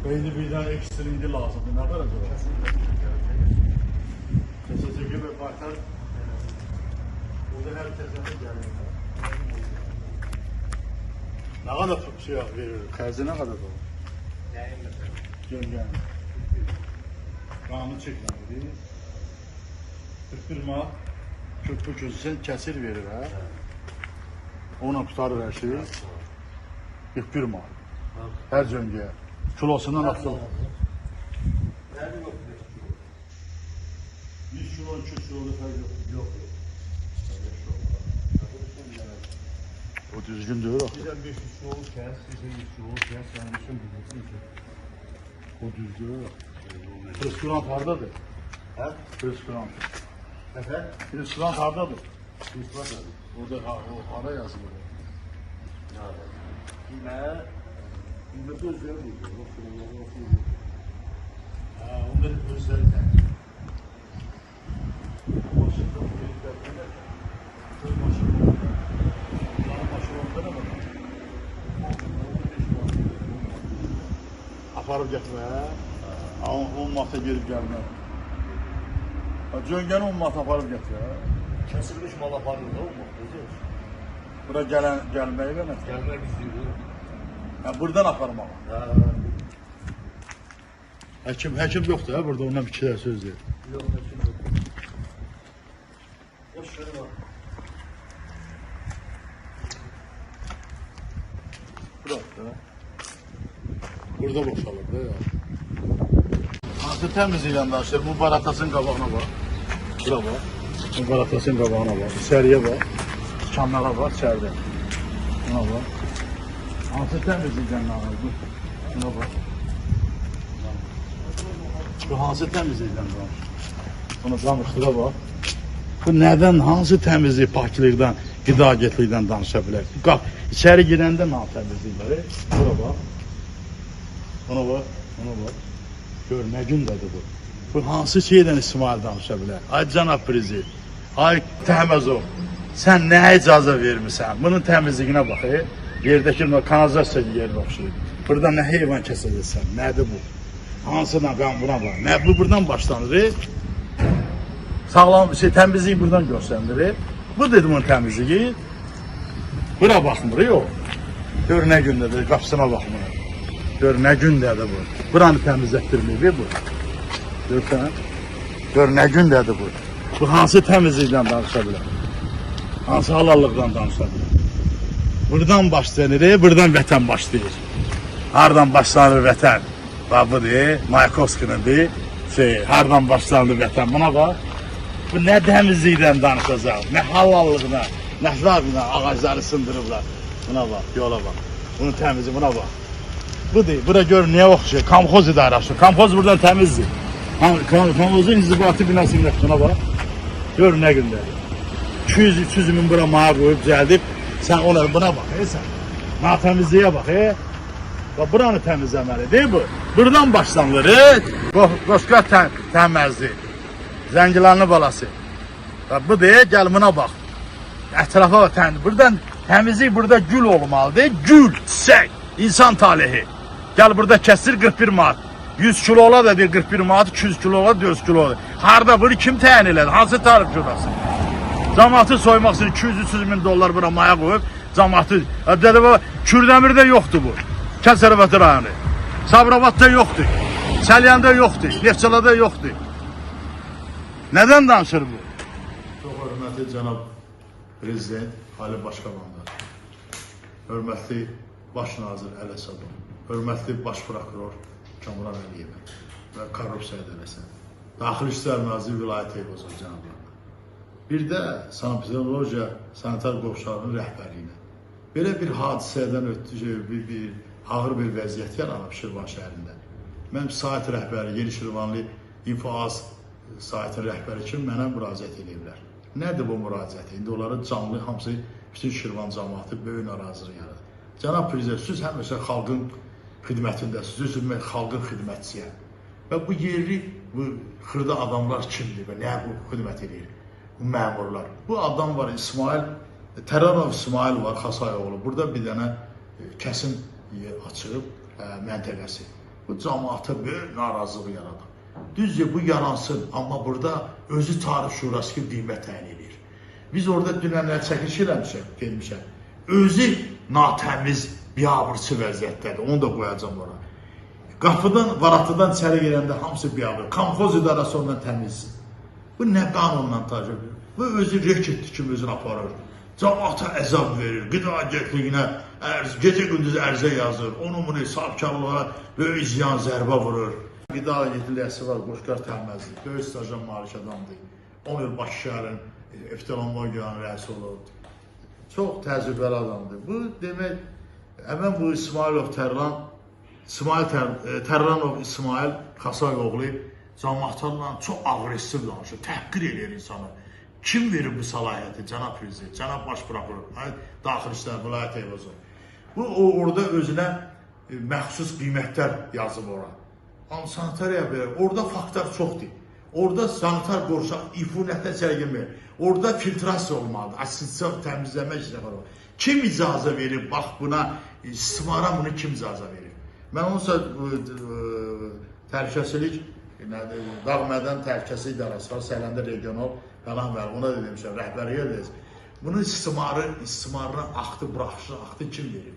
İndi bir dənə ekstringi lazımdır. Nə qədər acaba? Kəsəcək və baytar. Burada hər kəsəndə gəlir. Nə qədər şey verir? Xərci nə qədər olur? Nəyin məsələn? Cöngənin. Qanun çəkməlidir. 41 manat köprü közüsən kəsir verir, hə? Onunla qurtarır hər şeyi. 41 manat. Hər cöngəyə. Kilosundan asılı. Nəyin yox, 5 kilo. 100 kilo, 200 kilo fərq yox. Yox, yox. O düzgün deyil axı. Bizdən 500 kilo kəs, bizdən 100 kilo kəs, yəni üçün bilirsin ki. O düzgün deyil axı. Restoran hardadır? Hə? Restoran. Əfə? Restoran hardadır? Restoran hardadır? Orada ha, o hara yazılır? Qiymət özləri deyir. Ha, onların özləri təyin. Maşında öz maşında. Onların maşınında nə var? Aparıb gətirmək, hə? 10 manata gedib gəlmək. Cöngəni 10 manata aparıb gətirək. Kəsilmiş mal aparır da 10 manat, necə? Bura gəlməyi və nə? Gəlmək istəyir. Hə, buradan aparmağa. Hə. Həkim yoxdur, hə, burada ondan bir iki dənə söz deyir. Yox, həkim yox. Boş ver bax. Bura, burada boşalır da ya. Hansı təmizliklə danışır? Bu baratasın qabağına bax. Bura bax. Bu baratasın qabağına bax. İçəriyə bax. Tikanlara bax, içəridə. Buna bax. Hansı təmizliklə danışır? Buna bax. Bu hansı təmizliklə danışır? Bunu danışdıra bax. Bu nədən, hansı təmizlik, paklıqdan, qida agentlikdən danışa bilər? Qap, içəri girəndə nə təmizlik var? Bura bax. Buna bax, buna bax. Gör, nə gündədir bu? Bu hansı şeydən İsmail danışa bilər? Ay cənab prezident, ay Təhməzov, sən nəyə icazə vermirsən? Bunun təmizliyinə bax, yerdəki kanalizasiya yerinə oxşayır. Burada nə heyvan kəsəcəksən, nədir bu? Hansına, mən buna bax. Nə, bu buradan başlanır. Sağlam şey, təmizlik buradan göstərilir. Bu dedim onun təmizliyi. Bura baxmır, yox. Gör nə gündədir, qapısına baxmır. Gör nə gündədir bu. Buranı təmizlətdirmir bu. Görsən? Gör nə gündədir bu. Bu hansı təmizlikdən danışa bilər? Hansı halallıqdan danışa bilər? Buradan başlanır, buradan vətən başlayır. Hardan başlanır vətən? Bax budur, Mayakovskinin şey, hardan başlanır vətən? Buna bax. Bu nə təmizlikdən danışacaq, nə halallıqdan, nə zabına ağacları sındırıblar. Buna bax, yola bax. Bunun təmizi, buna bax. Budur, bura gör niyə oxşayır? Kamxoz idarəsi. Kamxoz buradan təmizdir. Kamxozun inzibati binasında buna bax. Gör nə gündədir. 200-300 min bura maya qoyub cəldib. Sən ona buna bax, sən. Natəmizliyə bax, Bax, buranı təmizləməli, deyil bu? Buradan başlanılır, Qoşqa təməzli. Zəngilanlı balası. Bax, bu deyil, gəl buna bax. Ətrafa bax, təmiz. Buradan təmizlik burada gül olmalıdır. Gül, çiçək, insan talehi. Gəl burada kəsir 41 manat. 100 kilo ola da deyir 41 manat, 200 kilo ola, 400 kilo ola. Harda bunu kim təyin elədi? Hansı tarif şurası? Camaatı soymaq üçün 200-300 min dollar bura maya qoyub, camaatı... Dədə baba, Kürdəmirdə yoxdur bu. Kəsərəvəti rayonu. Sabirabadda yoxdur. Səlyanda yoxdur. Neftçalada yoxdur. Nədən danışır bu? Çox hörmətli cənab prezident Ali Başkomandan, hörmətli baş nazir Əli Əsədov, hörmətli baş prokuror Kamran Əliyev və korrupsiya idarəsi, Daxili İşlər Naziri Vilayət Eyvazov cənablarına. Bir də sanepidemiologiya sanitar qovşağının rəhbərliyinə. Belə bir hadisədən ötdü, bir ağır bir vəziyyət yaranıb Şirvan şəhərində. Mənim sayt rəhbəri, Yeni Şirvanlı İnfoaz saytın rəhbəri kimi mənə müraciət ediblər. Nədir bu müraciət? İndi onları canlı hamısı bütün Şirvan cəmaatı böyük narazılıq yaradır. Cənab prezident, siz həmişə xalqın xidmətindəsiniz, siz xalqın xidmətçisiyəm. Və bu yerli, bu xırda adamlar kimdir və nəyə bu xidmət edir? Bu məmurlar. Bu adam var, İsmail, Tərarov İsmail var, Xasayoğlu. Burada bir dənə kəsim açılıb məntəqəsi. Bu cəmaata böyük narazılıq yaradır. Düzdür, bu yaransın, amma burada özü Tarif Şurası kimi qiymət təyin edir. Biz orada dünənlər çəkiliş eləmişik, gelmişəm. Özü natəmiz, biabırçı vəziyyətdədir. Onu da qoyacağam ora. Qapıdan, varatıdan içəri girəndə hamısı biabır. Komxoz idarəsi ondan təmizsin. Bu nə qanunla təşkil? Bu özü reketli kimi özünü aparır. Cəmaata əzab verir, qida agentliyinə gecə-gündüz ərizə yazır. Onu bunu sahibkarlığa böyük ziyan zərbə vurur. Qida agentliyi rəisi var, Qoşqar Tərməzli. Böyük staja malik adamdır. 10 il Bakı şəhərinin oftalmologiyanın rəisi olub. Çox təcrübəli adamdır. Bu demək, həmən bu İsmailov Tərlan, İsmail Tərlanov İsmail Xasayoğlu cəmaatlarla çox aqressiv danışır, təhqir eləyir insanı. Kim verir bu səlahiyyəti? Cənab Prezident, cənab Baş Prokuror, Daxili İşlər Vilayət Eyvazov. Bu orada özünə məxsus qiymətlər yazıb ora. Amma sanitariya belə, orada faktlar çoxdur. Orada sanitar qovşaq ifunətlə içəri girmir. Orada filtrasiya olmalıdır, asidsiya təmizləmə işləri var. Kim icazə verir? Bax buna, istismara bunu kim icazə verir? Mən onsa təhlükəsizlik, Dağ Mədən Təhlükəsizlik İdarəsi var, Sələndə regional falan var. Ona da demişəm, rəhbərliyə deyəcəm. Bunun istismarına axtı, buraxışı, axtı kim verir?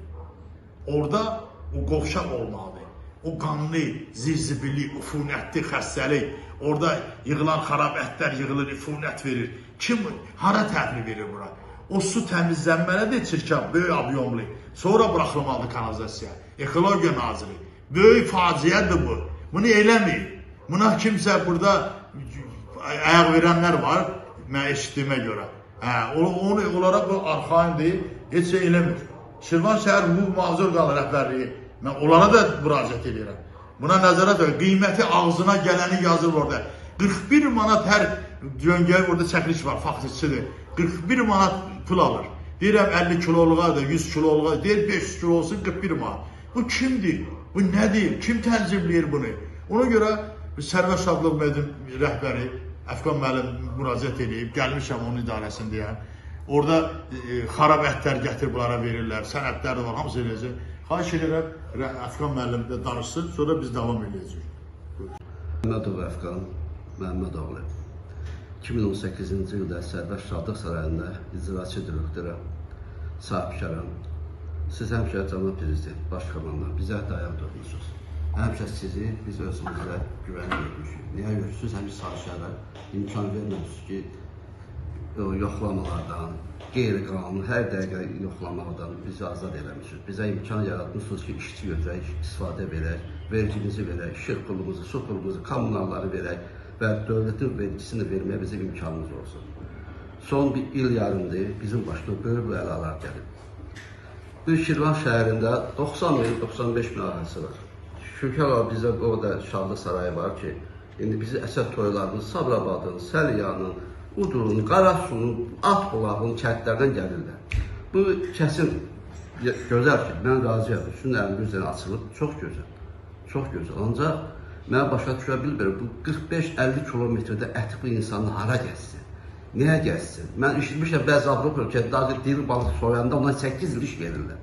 Orada o qovşaq olmalıdır. O qanlı, zirzibilli, üfunətli xəstəlik, orada yığılan xarab ətlər yığılır, üfunət verir. Kim, hara təhvil verir bura? O su təmizlənməlidir, çirkab, böyük abyomlu. Sonra buraxılmalıdır kanalizasiyaya. Ekologiya naziri. Böyük faciədir bu. Bunu eləməyib. Buna kimsə burada ayaq verənlər var, mən eşitdiyimə görə. Hə, onu onlara bu arxain heç şey eləmir. Şirvan şəhər hüquq mühafizə orqanı rəhbərliyi. Mən onlara da müraciət edirəm. Buna nəzərət ver. Qiyməti ağzına gələni yazır orada. 41 manat hər döngəyə orada çəkiliş var, faktçıdır. 41 manat pul alır. Deyirəm 50 kiloluğa da, 100 kiloluğa, deyir 500 kilo olsun 41 manat. Bu kimdir? Bu nədir? Kim tənzimləyir bunu? Ona görə Sərvət Şadlıq Medin rəhbəri Əfqan müəllim müraciət edib, gəlmişəm onun idarəsindəyəm. Orada xarab ətlər gətirib bunlara verirlər, sənədlər də var, hamısı eləyəcək. Xahiş edirəm, Əfqan müəllim də danışsın, sonra biz davam eləyəcəyik. Məhəmmədov Əfqan Məhəmmədoğlu. 2018-ci ildə Sərvət Şadlıq Sarayında icraçı direktoram, sahibkaram. Siz həmişə cənab prezident, baş komanda bizə dayaq durmuşsunuz. Həmişə sizi biz özümüzə güvən görmüşük. Niyə görürsünüz? Həmişə sahibkara imkan verməmişsiniz ki, o yoxlamalardan, qeyri-qanuni hər dəqiqə yoxlamaqdan bizi azad eləmişsiniz. Bizə imkan yaratmışsınız ki, işçi götürək, istifadə verək, vergimizi verək, işıq pulumuzu, su pulumuzu, kommunalları verək və dövlətin vergisini verməyə bizim imkanımız olsun. Son bir il yarımdır, bizim başına böyük bəlalar gəlib. Bu Şirvan şəhərində 90 min, 95 min əhalisi var. Şükür Allah bizdə o qədər Şadlıq Sarayı var ki, indi bizi əsər toylarımız Sabirabadın, Səliyanın, Udurun, Qarasunun, At Bulağın kəndlərdən gəlirlər. Bu kəsim gözəl ki, mən razıyam. Üstün əlim üzərə açılıb, çox gözəl. Çox gözəl. Ancaq mən başa düşə bilmirəm, bu 45-50 kilometrdə ət bu insanı hara gəzsin? Niyə gəzsin? Mən eşitmişəm bəzi Avropa ölkələrində diri balıq soyanda ona 8 il iş verirlər.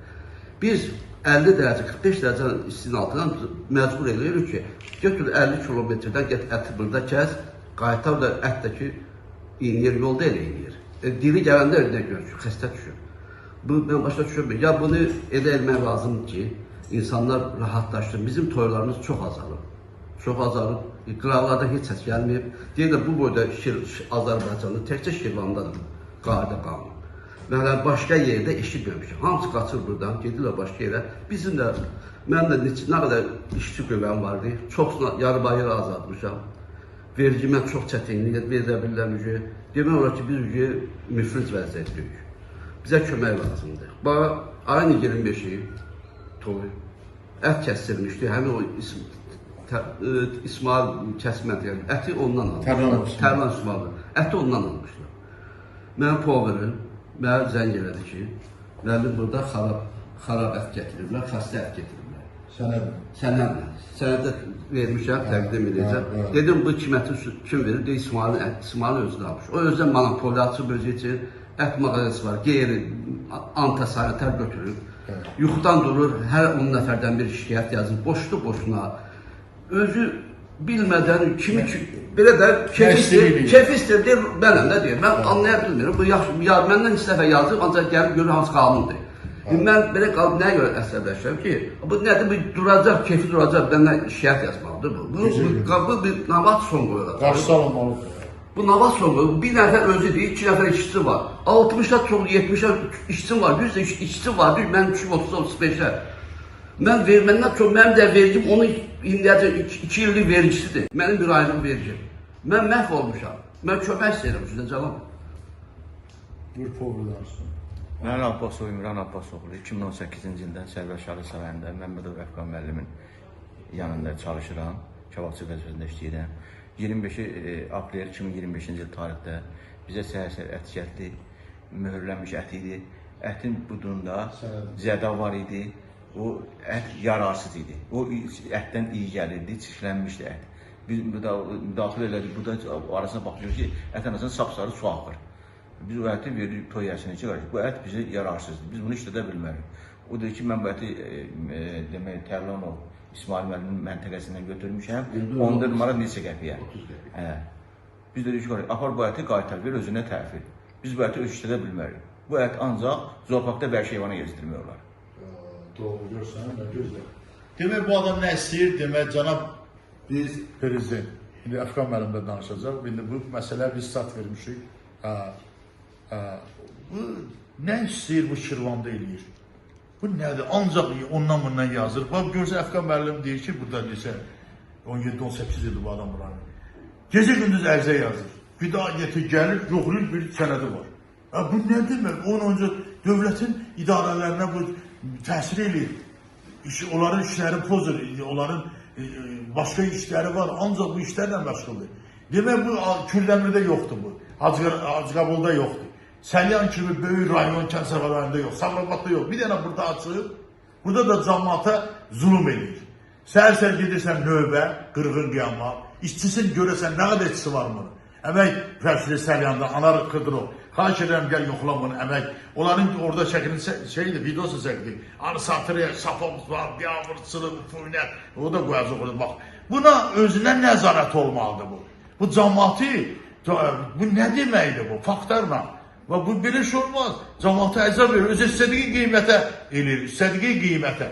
Biz 50 dərəcə, 45 dərəcə istinin altından məcbur eləyirik ki, götür 50 kilometrdən get əti burada kəs, qaytar da ət də ki, inir, yolda elə inir. Diri gələndə nə görür, xəstə düşür. Bu, mən başa düşürmürəm. Ya bunu elə eləmək lazımdır ki, insanlar rahatlaşsın. Bizim toylarımız çox azalıb. Çox azalıb. Qıraqlarda heç səs gəlməyib. Deyirlər, bu boyda Azərbaycanda təkcə Şirvandadır qayda qanun. Mənə başqa yerdə eşitməmişəm. Hamısı qaçır buradan, gedirlər başqa yerə. Bizim də, mənim də nə qədər işçi qüvvəm vardı, çoxsuna yarıbayır azaltmışam. Vergimə çox çətinlik verə bilirəm. Demək olar ki, biz müfliz vəziyyətdəyik. Bizə kömək lazımdır. Bax, ayın 25-i toy, ət kəsdirmişdi. Həmin o İsmail kəsmədi, yəni, əti ondan almışlar. Tərlan İsmail. Əti ondan almışlar. Mənim poverim mənə zəng elədi ki, müəllim burada xarab ət gətiriblər, xəstə ət gətiriblər. Sənəd. Sənədlə. Sənədə vermişəm, təqdim edəcəm. Dedim, bu kim əti kim verir? Deyir, İsmail özünü almış. O özünə monopoliya açıb özü üçün ət mağazası var, qeyri antasanitar götürür. Yuxudan durur, hər 10 nəfərdən bir şikayət yazır. Boşlu boşuna. Özü bilmədən kimi ki, belə də kef Təşkil istəyir, eləyir. kef istəyir deyir, mənəm də deyir. Mən anlaya bilmirəm. Bu yaxşı, ya məndən iki dəfə yazıb, ancaq gəlib görür hansı qanundur. Mən belə qalıb nəyə görə əsəbləşirəm ki, bu nədir, bu duracaq, kefi duracaq, məndən şikayət yazmalıdır bu. Bu bir navat son qoyulacaq. Qarşısı alınmalıdır. Bu navat son qoyulur. Bir nəfər özü deyir, iki nəfər işçisi var. 60-a çox, 70-ə işçi var, 100 də işçi var, deyir, mənim düşüb 30-35-ə. Mən ver, məndən çox, mənim də vergim onun indiyəcə 2 illik vergisidir. Mənim bir aylıq vergim. Mən məhv olmuşam. Mən kömək istəyirəm sizdən cavab. Buyur Povlu danışsın. Mən Abbasov İmran Abbasoğlu 2018-ci ildən Sərvər Şahlı Sarayında Məmmədov Əfqan müəllimin yanında çalışıram. Kababçı vəzifəsində işləyirəm. 25 aprel 2025-ci il tarixdə bizə səhər-səhər ət gəldi. Möhürlənmiş ət idi. Ətin budunda zədə var idi. O ət yararsız idi. O ətdən iyi gəlirdi, çirklənmişdi ət. Biz müdaxilə elədik. Bu da arasına baxıyoruz ki, ətin arasından sapsarı su axır. Biz o əti veririk toy yəsinə ki, bu ət bizə yararsızdır. Biz bunu işlədə bilmərik. O dedi ki, mən bu əti demək Tərlanov İsmail müəllimin məntəqəsindən götürmüşəm. 14 manat neçə qəpiyə. 30 qəpiyə. Hə. Biz dedik ki, apar bu əti qaytar, ver özünə təhvil. Biz bu əti öz işlədə bilmərik. Bu ət ancaq zooparkda vəhşi heyvana yezdirmək olar. Doğru görsən, nə gözəl. Demək bu adam nə istəyir? Demək cənab Biz prezident. İndi Əfqan müəllim də danışacaq. İndi bu məsələ biz sat vermişik. Hə, hə, bu nə istəyir bu Şirvanda eləyir? Bu nədir? Ancaq ondan bundan yazır. Bax görsə Əfqan müəllim deyir ki, burada neçə 17-18 ildir bu adam buranı. Gecə gündüz ərizə yazır. Qida getir, gəlir, yoxlayır bir sənədi var. Ya bu nə demək? Onun öncə dövlətin idarələrinə bu təsir eləyir. Onların işləri pozur, onların başqa işləri var, ancaq bu işlərlə məşğuldur. Demək bu Kürdəmirdə yoxdur bu, Hacıqabulda yoxdur. Səlyan kimi böyük rayon, kənd səfərlərində yox, Sabirabadda yox. Bir dənə burada açıb, burada da cəmaata zulüm eləyir. Səhər-səhər gedirsən növbə, qırğın qiyama, işçisin görəsən nə qədər işçisi var bunun. Əmək fəsli Səlyanda, Anar Xıdırov. Xahiş edirəm gəl yoxla bunu əmək. Onların orada çəkilin şeydir, videosu çəkdi. Arı satırı, sapamız var, yağmurçılıq, füynət. O da qoyacaq orada bax. Buna özünə nəzarət olmalıdır bu. Bu cəmaatı, bu nə deməkdir bu? Faktlarla. Və bu belə şey olmaz. Cəmaata əzab verir. Özü istədiyi qiymətə eləyir, istədiyi qiymətə.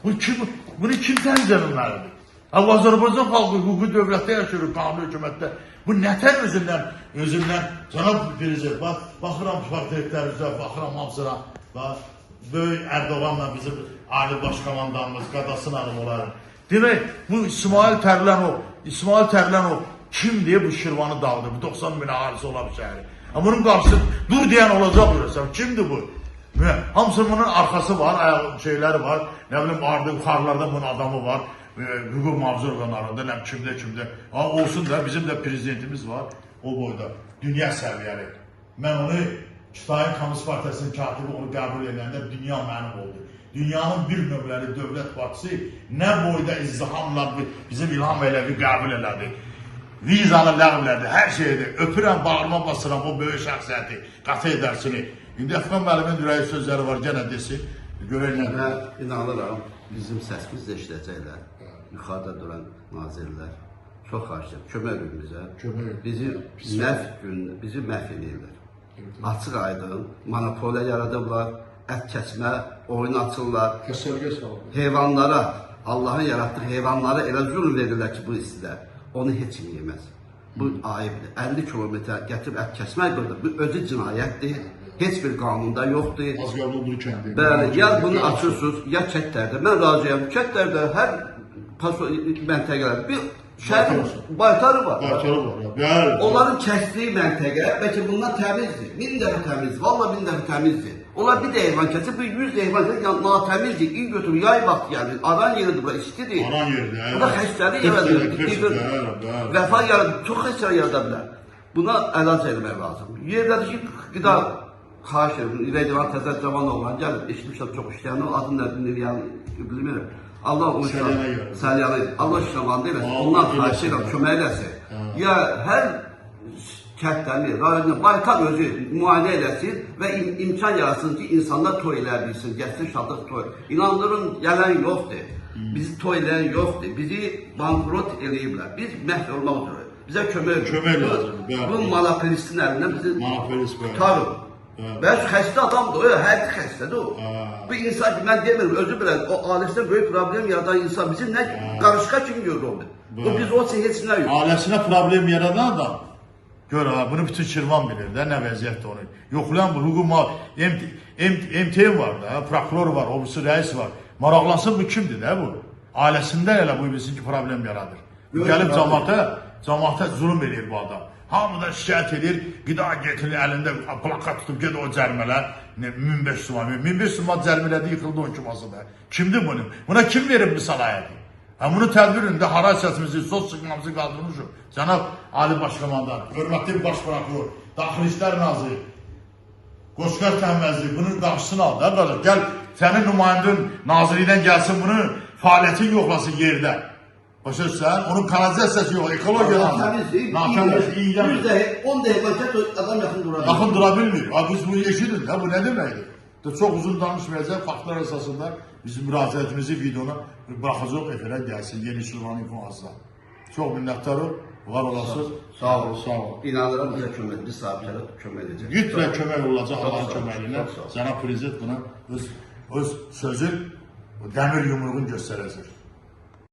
Bu kim, bunu kim tənzimləməlidir? Ha, bu Azərbaycan xalqı hüquqi dövlətdə yaşayır, qanuni hökumətdə. Bu nətər özündən, cənab prezident, bax, baxıram portretlərinizə, baxıram hamısına, bax, böyük Ərdoğanla bizim ali baş komandanımız, qadasın hanım onların. Demək, bu İsmail Tərlənov kim deyə bu Şirvanı dağıdır, bu 90 min əhalisi olan bir şəhəri. Ha, bunun qarşısı dur deyən olacaq görəsən, kimdir bu? Hamısının bunun arxası var, ayaq şeyləri var, nə bilim, ardı, yuxarılarda bunun adamı var, hüquq mühafizə orqanlarında, nə kimdə, kimdə. Ha, olsun da, bizim də prezidentimiz var o boyda, dünya səviyyəli. Mən onu Xitayın Komünist Partiyasının katibi onu qəbul edəndə dünya mənim oldu. Dünyanın bir nömrəli dövlət partisi nə boyda izdihamla bizim İlham Əliyevi qəbul elədi. Vizanı ləğv elədi, hər şeydi. Öpürəm, bağrıma basıram o böyük şəxsiyyəti, qatı edərsini. İndi Əfqan müəllimin ürəyi sözləri var, gənə desin. Görək nədir. Mən inanıram, bizim səsimizi eşidəcəklər. Yuxarıda duran nazirlər. Çox xahiş edirəm, kömək edin bizə. Kömək edin. Bizi məhv bizi məhv eləyirlər. Açıq aydın monopoliya yaradıblar, ət kəsmə, oyun açırlar. Kəsəlgə salır. Heyvanlara, Allahın yaratdığı heyvanlara elə zülm verirlər ki, bu istidə onu heç kim yeməz. Bu ayıbdır. 50 kilometrə gətirib ət kəsmək burada, bu özü cinayətdir. Heç bir qanunda yoxdur. Az qaldı bu kəndi. Bəli, ya bunu açırsınız, ya kəndlərdə. Mən razıyam. Kəndlərdə hər məntəqələrdə bir şəhərin baytarı var. Baytarı var. Bəli. Onların kəsdiyi məntəqə bəlkə bundan təmizdir. 1000 dəfə təmizdir. Vallahi 1000 dəfə təmizdir. Onlar bir də heyvan kəsir, bir 100 heyvan kəsir, yəni natəmizdir. İl götürür, yay vaxtı gəlir. Aran yeridir bura, istidir. Aran yeridir, hə. Bura xəstəlik yaradır. Bəli. Vəfa yaradır. Çox xəstəlik yarada bilər. Buna əlac eləmək lazım. Yerdəki qida xahiş edirəm. Rəydivan təzə cavan oğlan gəlib, eşitmişəm çox işləyən, o adını nə yəni bilmirəm. Allah onu Səlyanə. Allah şamandı eləsin. Ondan xahiş edirəm, kömək eləsin. Ya hər kəndləri, rayonda baytar özü müayinə eləsin və imkan yaratsın ki, insanlar toy eləyə bilsin, gəlsin şadlıq toy. İnandırın, gələn yoxdur. Bizi toy eləyən yoxdur. Bizi bankrot eləyiblər. Biz məhv olmaq üzrəyik. Bizə kömək olun. Kömək lazımdır, bəli. Bu monopolistin əlindən bizi Monopolist, bəli. qurtarın. Bəs xəstə adamdır, o həqiqi xəstədir o. Bu insan ki, mən demirəm, özü bilən, o ailəsində böyük problem yaradan insan bizi nə qarışqa kimi görür o. Bu biz o üçün heç nə yox. Ailəsinə problem yaradan adam. Gör ha, bunu bütün Şirvan bilir də, nə vəziyyətdə onu. Yoxlayan bu hüquq MTM var da, prokuror var, o birisi rəis var. Maraqlansın bu kimdir də bu? Ailəsində elə bu bilsin ki, problem yaradır. Böyük Gəlib problem. cəmaata zulm eləyir bu adam. Hamı da şikayət edir, qida getirir, əlində plakat tutub ged o cərmələ, 1500 manat, 1500 manat cərmələdi, yıxıldı 12 masada. Kimdir bunu? Buna kim verib bu səlahiyyəti? Ha bunu tədbirində haray səsimizi, sos çıxmamızı qaldırmışıq. Cənab Ali Başkomandan, hörmətli Baş Prokuror, Daxili İşlər Naziri, Qoşqar Təhməzli bunun qarşısını al da qardaş. Gəl sənin nümayəndən nazirlikdən gəlsin bunu fəaliyyətin yoxlasın yerdə. Başa düşürsən? Onun kanalizasiyası yox, ekologiya Təmizdir. Natəmiz, iylənmir. 100 dəqiqə, 10 dəqiqə get o adam yaxın dura bilmir. Yaxın dura bilmir. Ha, biz bunu eşidin də, bu nə deməkdir? De, çox uzun danışmayacaq. Faktlar əsasında biz müraciətimizi videonu buraxacaq efirə gəlsin. Yeni Şirvan informasiyası. Çox minnətdarıq. Var olasınız. Sağ olun. Sağ olun. İnanıram bizə kömək, biz sahibkara kömək edəcək. Mütləq kömək olacaq Çox Allahın sağ olun, köməyi ilə. çox sağ olun. Cənab prezident buna öz sözün o dəmir yumruğunu göstərəcək.